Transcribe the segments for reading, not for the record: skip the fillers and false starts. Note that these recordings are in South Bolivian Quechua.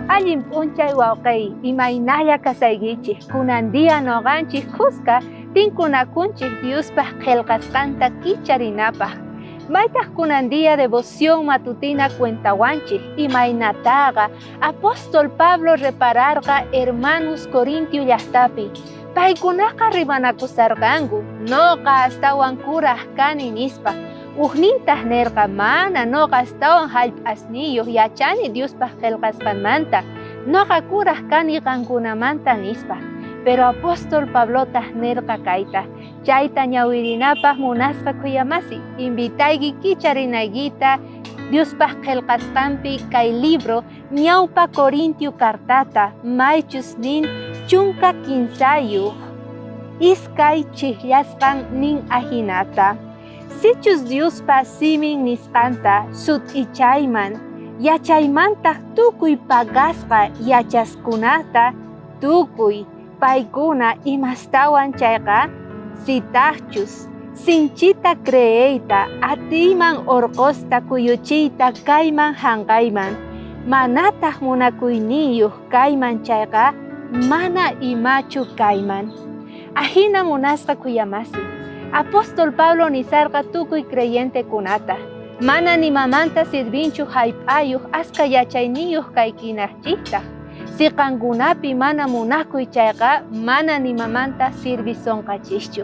Allin p'unchay wawqey, imaynalla kasaykichej, kunan día noqanchej khuska tinkunakunchej Diospaj qhelqasqanta kicharinapaj. Maytaj kunan día devoción matutina cuentawanchej imaynataqa apóstol Pablo repararqa hermanos Corintio llajtapi. Paykunaqa rimanakusarqanku, noqa astawan kuraj kani nispa. Ujnintaj nerqa, mana noqa astawan jallp'asniyoj yachani Diospaj qhelqasqanmanta, noqa kuraj kani qankunamanta nispa. Pero apóstol Pablotaj nerqa kayta, chayta ñawirinapaj munasqa khuyamasi, invitayki kicharinaykita Diospaj qhelqasqanpi kay libro Ñawpa Corintio cartata maychus nin 13 iskay chijllasqan nin ajinata. Sichus Diospa simin nisqanta sut'ichayman, yachaymantaj tukuy pagasqa yachaskunata tukuy paykuna imastawan chayqa, sitajchus sinchita creeyta atiyman orqosta kuyuchiyta kayman janqayman, manataj munakuyniyoj kayman chayqa, mana imachu kayman. Ajina munasqa khuyamasi. Apóstol Pablo nisarqa tukuy creyentekunata, mana nimamanta sirvinchu jallp'ayoj askha yachayniyoj kaykinajchijtaj. Si qankunapi mana munakuy chayqa, mana nimamanta sirvisonqachischu.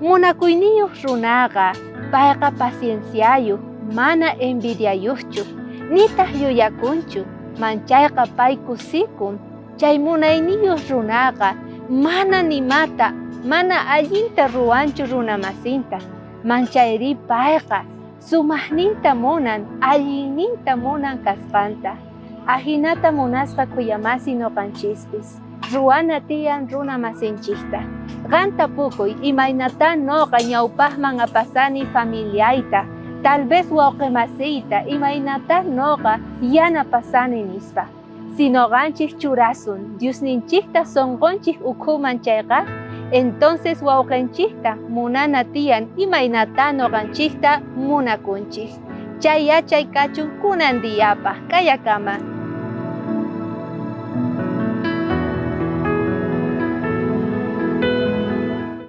Munakuyniyoj runaqa, payqa pacienciayoj, mana envidiayojchu, nitaj yuyakunchu, manchayqa pay kusikun. Chay munayniyoj runaqa mana nimata, mana allinta ruwanchu runamasinta, manchayrí payqa sumajninta munan, allinninta munan kasqanta. Ajinata munasqa khuyamasi noqanchispis, ruwana tiyan runamasinchikta. Qan tapukuy, imaynatá noqa ñawpajman apasani familiayta, tal vez wawqemasiyta, imaynatá noqa yanapasani nispa. Si noqanchej churasun Diosninchejta sonqonchej ukhuman chayqa, entonces wawqenchejta munana tiyan imaynatá noqanchejta munakunchej. Chay yachay kachun kunan diapaj. K'ayakama.